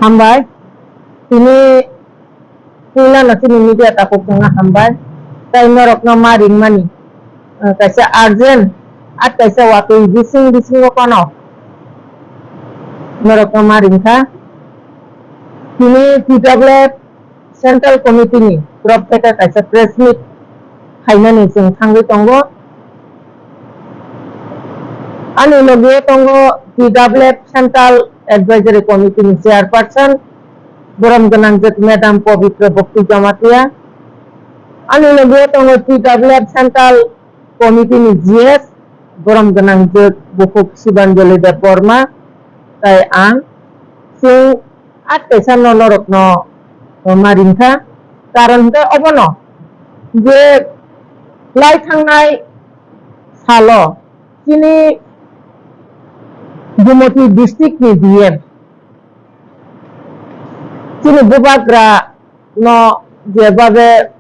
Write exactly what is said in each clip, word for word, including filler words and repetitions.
Hambai. Tini puila no chini media takhuk chwngno hambai. Tai norokno ma ringmani, eh, kaisa urgent, at kaisa watwi bising bisingo kono norokno ma ringkha. Tini T W F Central Committee ni torop theke kaisa press meet khainani chwng thangwi tongo. Ani logi o tongo T W F Central Advisory Committee ni chairperson, borom gwnangjwk Madam Pabitra Bhakti Jamatia. Ani logi o tongo T W F Central Committee ni G S, borom gwnangjwk Bukhuk Sibanjali Debbarma, tai ang. Chwng at kaisa no norokno ma ringkha. Karon hwnkhe obono je lai thangnai salo chini Gumoti district ni D M, chini bubagra no jebabe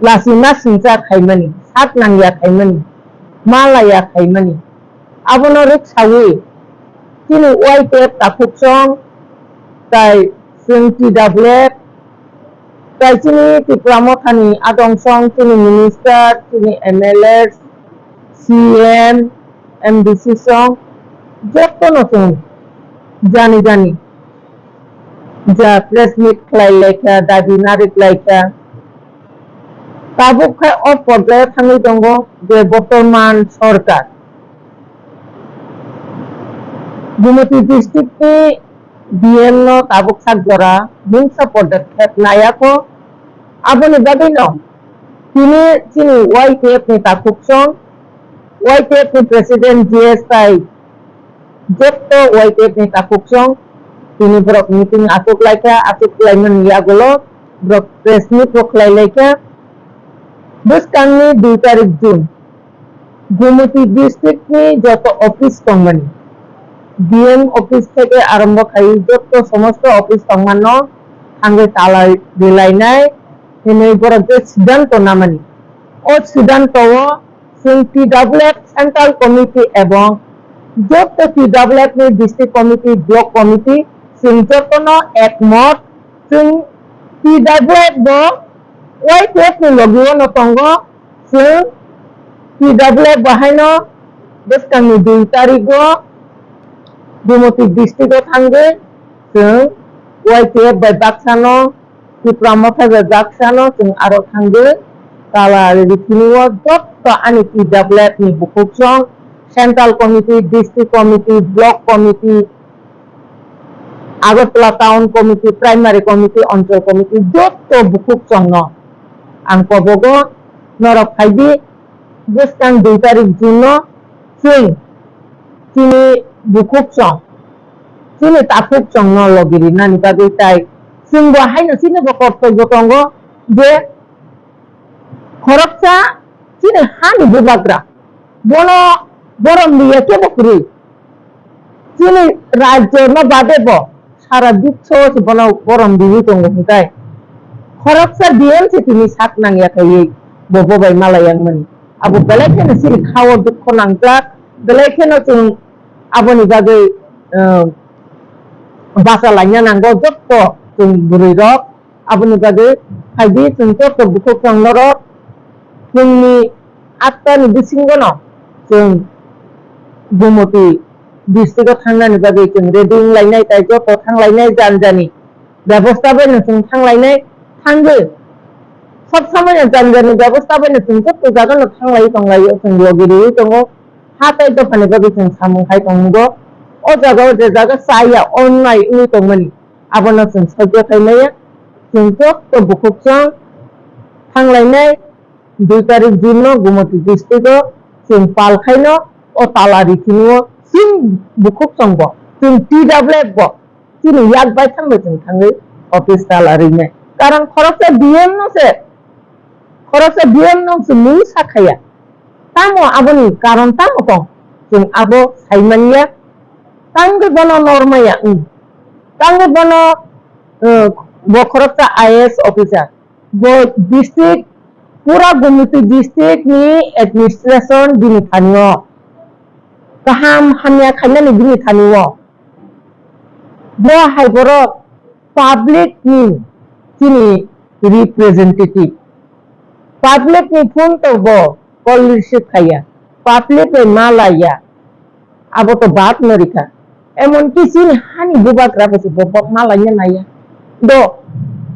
lachima singcha khaimani, sak nangya khaimani, malaya khaimani, abono rwksawi chini Y T F takhuk song tai chwng T W F tai chini Tipra Mothani adong song chini minister, chini M L A, C M, M D C song jotono chwng jani jani ja press meet khlai laikha, dabi narik laikha. Tabuk khe o porjaya thangwi tongo je bortoman sorkar Gumoti district ni D M no tabuk sak jora mungsa podokkhep nayakho. Aboni bagwi no tini chini Y T F ni takhuk song, Y T F ni president G S tai jotto Y T F ni takhuk song tini borok meeting aswk laikha, aswk khlaimani yagulo borok press meet bo khlai laikha. Bwskangni dui tarik June, Gumoti district ni joto office tongmani, D M office theke arombo khai jotto somosto office tongmano thangwi tala rilainai hinwi borok je siddhanto namani. O siddhanto o chwng T W F Central Committee ebong joto T W F ni District Committee, Block Committee, chwng jotono ekmot, chwng T W F bo Y T F ni logi o no tongo, chwng T W F bo haino bwskangni dui tarik o Gumoti district o thangwi chwng Y T F bai baksano Tipra Motha bai baksano chwng aro thangwi tala rikini o jotto ani T W F ni bukhuk song, Central Committee, District Committee, Block Committee, Agartala Town Committee, Primary Committee, Onchol Committee, jotto bukhuk songno ang kobogo norok phaidi bwskang dui tarik June no chwng chini bukhuk song, chini takhuk songno logi rinani bagwi tai chwngbo haino chinibo kortobbo tongo je khoroksa chini hani bubagra bono borom liya kebo kwrwi. Chini rajyo no bade bo sara biswo se bono borom riwi tongo hwnkhe khoroksa D M se tini sak nangya khaiwi bo bobai mala yang mani. Abo belai kheno chini khao dukho nangjak, belai kheno chwng aboni bagwi, eh, bacha laina nango jotto chwng bwrwi rok. Aboni bagwi phaidi chwng joto bukhuk chwng norok chwngni atta ni bisingo no chwng Gumoti district o thangnani bagwi chwng ready wng lainai, tai joto thang lainai, jani jani bebosta bai no chwng thang lainai, thangwi sob somoi no jani jani bebosta bai no chwng joto jaga no thang lai tong lai o, chwng logi riwi tongo. Ha tai dophani bagwi chwng samung khai tong nugo. O jaga o je jaga chaya onnai wngwi tongmani, abono chwng saichya khai maya. Chwng joto bukhuk chwng thang lainai dui tarik June no Gumoti district o chwng pal khaino o tala rikini o chwng bukhuk chwng bo chwng T W F bo chini yak bai thangbai chwng thangwi office tala rinai. Karon khoroksa D M no se, khoroksa D M no se mung sakhaya. Tamo aboni karon tamo tong? Chwng abo saimanya. Tangwi bono normaya wng. Tangwi bono, eh, bo khoroksa I A S officer. Bo district, pura Gumoti district ni administration bini thani o. Kaham hamya khainani bini thani o. Bo hai borok public ni chini representative. Public ni phone to bo call receive khaiya. Public bai ma laiya. Abo to bad no rikha. Emon ki chini hani bubagra bo se bo, bo ma laina naiya. Do,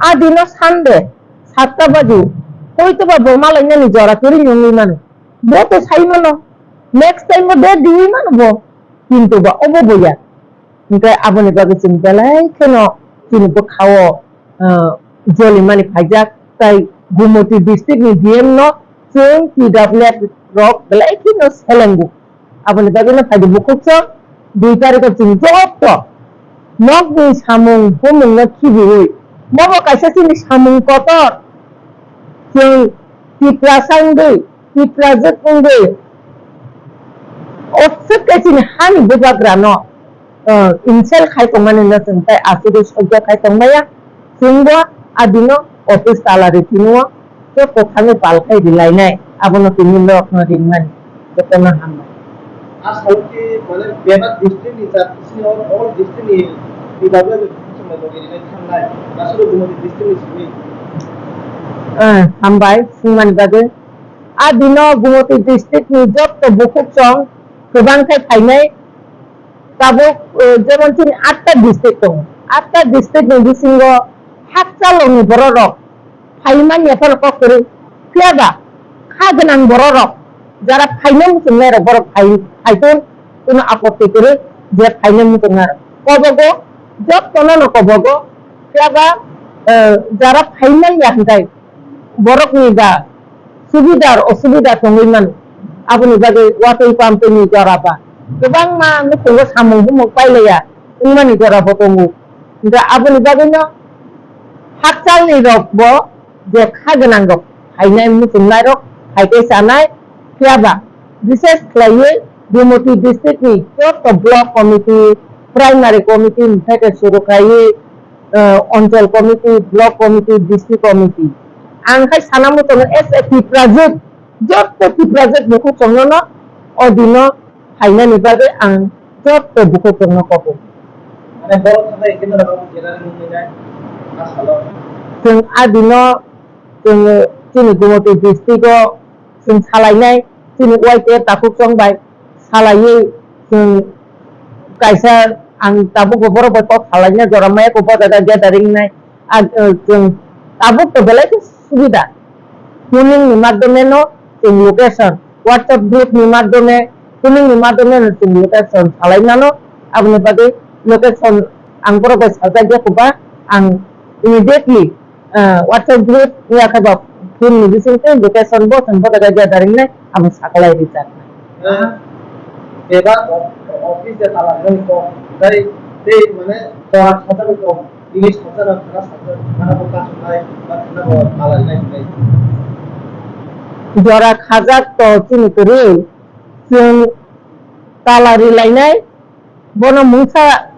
a dino Sunday, satta baji, hoito ba bo ma laina ni jora kuri nyungwi mano. Bo to sai mano. Next time bo de diwi mano bo. Kintu ba obo boya. Hingke aboni bagwi chwng belai kheno chini bwkhao, ah, jolimani phaijak, tai Gumoti district ni D M no chwng T W F rok belai kheno selengo. Aboni bagwi no phaidi bukhuk chwng dui tarikh o chwng joto nokni samung humung no khibiwi, bobo kaisa chini samung kotor, chwng Tiprasa wngwi, Tiprajwk wngwi, o swk khe chini hani bubagrano, uh, insult khai tongmani no chwng tai aswk sojak khai tongmaya. Chwngbo a dino office tala ri tini o, tei kwthangwi pal khai rilainai, abono tini norokno ringmani. Jotono hambai. A salki mane bebak district ni jat sini all, all district ni bibak bai bai khum chuma logi rinai thangnai. Aswk Gumoti district ni simi. Ah, hambai, swngmani bagwi. A dino Gumoti district ni jotto bukhuk chwng kwbang khe phainai. Tabuk, eh, jemon chini atta district tongo. Atta district ni bisingo hakchalo ni borok rok phai manya phano kok kwrwi. Phiya ba kha gwnang borok rok jara phainai muchungnai rok borok phai, phai tong, kuno apotti kwrwi je phainai muchungnai rok. Kobogo, jottono no kobogo, phiya ba, eh, jara phai manya hwnkhe borokni ba subidar osubida tongwi mano. Aboni bagwi watwi pamtwi ni jora ba kwbangma nukhungo samung humung pailaiya wngmani jora bo tongo. Hingkhe aboni bagwino hakchalni rok bo je kha gwnang rok phainai muchungnai rok phai tei chanai phiya ba bises khlaiwi Gumoti district ni joto block committee, primary committee ni theke suru khaiwi, eh, Anchal Committee, Block Committee, District Committee. Ang khai sana muchungo as a Tiprajwk, jotto Tiprajwk bukhuk chwngno no o dino phainani bagwi ang jotto bukhuk chwngno kobo. Mane borok thangkhe ekhe norok jera ni nai asalo. Chwng a dino chwng chini Gumoti district o chwng salainai chini Y T F takhuk chwng bai salaiwi chwng kaisa ang tabuk bo borok bai kok salaina jora maya kok bo jaga gathering nai. Ah, eh, chwng tabuk to belai khe subida. Phoning ni madhyome no chwng location, WhatsApp group ni madhyome, phoning ni madhyome no chwng location salai mano. Aboni bagwi location ang borok bai sajak ya khe ba ang immediately ah, WhatsApp group ya khe ba phone ni bising twi location bo chwng bo jaga gathering nai abo saklai rijak. Ah, bebak o-, office de tala nani kok, tei, tei mane tora sajak kok, English sajak, khana sajak, khana bo kasunai, ba khana bo tala nai nai. Jora khajak to chini kwrwi, chwng tala rilainai, bono mungsa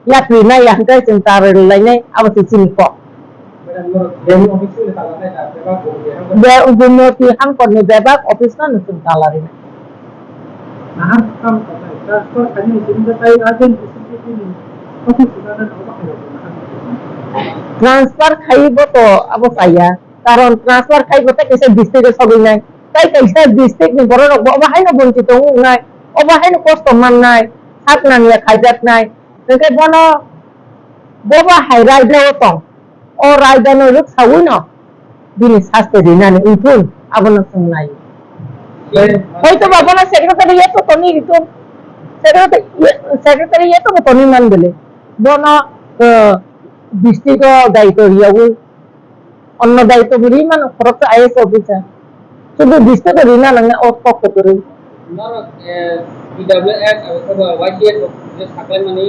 yapri nai ya hwnkhe chwng tala rilainai, abo se chini kok. Madam, norok beni office ni tala nai na, bebak bo bini hangkor. Be-, Gumoti hangkorni bebak office no chwng tala rinai. Nahar kam kok nai, transfer khainai sini da tai urgent facility ni office na na obo khainai nahar. Transfer khai bo to abo chaya, karon transfer khai bo tai kaisa district o sogwi nai, tai kaisa district ni borok rok bo obo haino bonchito wngnai, obo haino kosto mannai, sak nangya khaijaknai. Hwnkhe bono bobo hai raida o tong. O raida no rwksawi no bini saste rinani wngthun abono chwng nai. Hoito ba bono secretariat o tonwi rithun. Secretary, secretariat o bo tonwi man bele. Bono, eh, district o daito riyawi. Onno daityo bo ri mano, khoroksa I A S officer. Sudu district o rina nangna o kok kwtwrwi. Norok, eh, P W S abo khe bo Y T F rok je saklaimani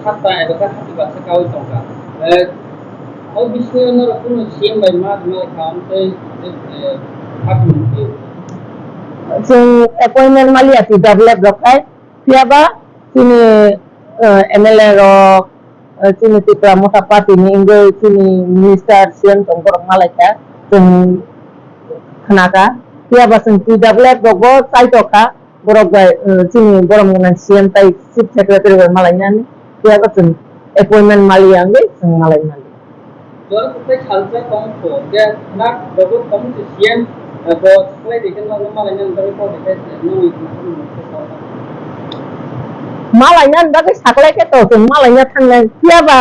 satta abo khe hati baksa kaui tongkha. Eh, o bisingo norok kunu C M bai ma rwna kha, tei, eh, hati mungkhe. Chwng appointment maliya P W F rok khai. Phiya ba chini, eh, M L A rok, eh, chini Tipra Motha Party ni wngwi chini minister C M tong borok malaikha, chwng khnakha. Phiya ba chwng P W F rok bo chaitokha, borok bai, eh, chini borok gwnang C M tai Chief Secretary bai malainani. Phiya ba chwng appointment maliya wngwi chwng malai maliya. Jora kwplai salsa tong kho, je nak dogo tong si C M, eh, bo saklai de khe no malai nang bagwi kok de khe nung. Malai nang bagwi saklai khe to chwng malai na thangnai. Phiya ba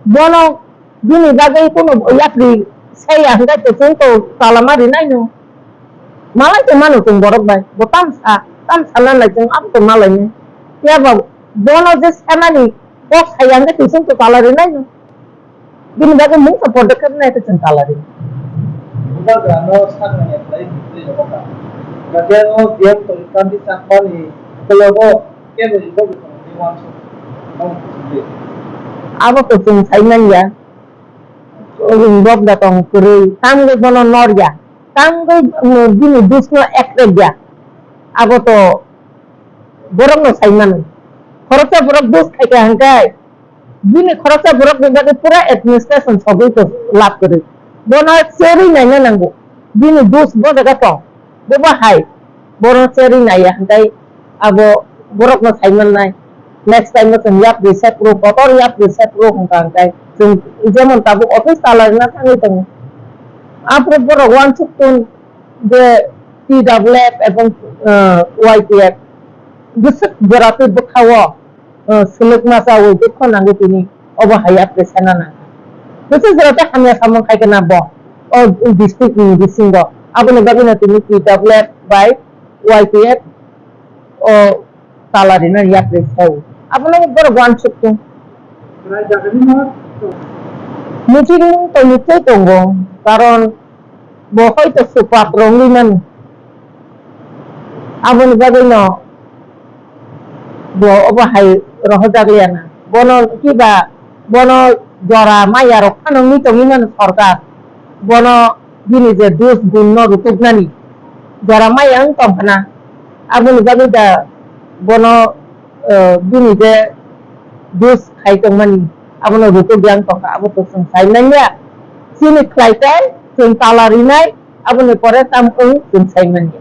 bono bini bagwi kuno yapri saya hwnkhe to chwng to tala ma rinai no. Malai tongmano chwng borok bai, bo tamsa, tamsa nanai chwng abo tongma lainai. Phiya ba bono je sanani kok saya hwnkhe twi chwng to tala rinai no. Bini bagwi mungsa podokkhep nai khe chwng tala rinai. Bubagrano saknai khlai twi rwkha. Gadiano biyang tongwi kandi chakmani ukulego kebo ringjagwi tongmani uansuk tong twi. Abo to chwng sai manya. Ring bok da tong kwrwi, tamgwi bono norya. Tamgwi, mm, bini dusno ekrekya. Abo to borokno sai mano. Khoroksa borok dus khaikha hwnkhe, bini khoroksa borokni bagwi pura administration sogwi to lab kwrwi. Bono cherwi naina nango. Bini dus bo jaga tong. Bobo hai. Bono cherwi naiya hwnkhe abo borokno sai mannai. Next time no chwng yapri sepro, kotor yapri sepro hwnkha hwnkhe chwng jemon tabuk office tala rwna thangwi tongo. Aphuru borok uansuk tong je T W F ebong, eh, Y T F bwswk jora twi bwkha-o, eh, swlwk masa ui dukho nango tini, obo hai yapri sana nangkha. Bwswk jora tei hamya samung khai khna bo o district ni bisingo. Aboni bagwino tini T W F bai Y T F o tala rina yapri sao. Abono borok uansuk tong. Meeting to nukjai tongo, karon bo hoito supak rongwi mani. Aboni bagwino bo obo hai rohorjak liya na. Bono kiba, bono jora maya rok phano wngwi tongwi mano sorkar. Bono bini je dus gun no rutuknani jora maya wng tong khna. Aboni bagwi da bono, eh, bini je dus khai tongmani abono rutuk yang tong kha, abo to chwng sai manya. Chini khlai khe chwng tala rinai, aboni pore tam wng chwng sai manya.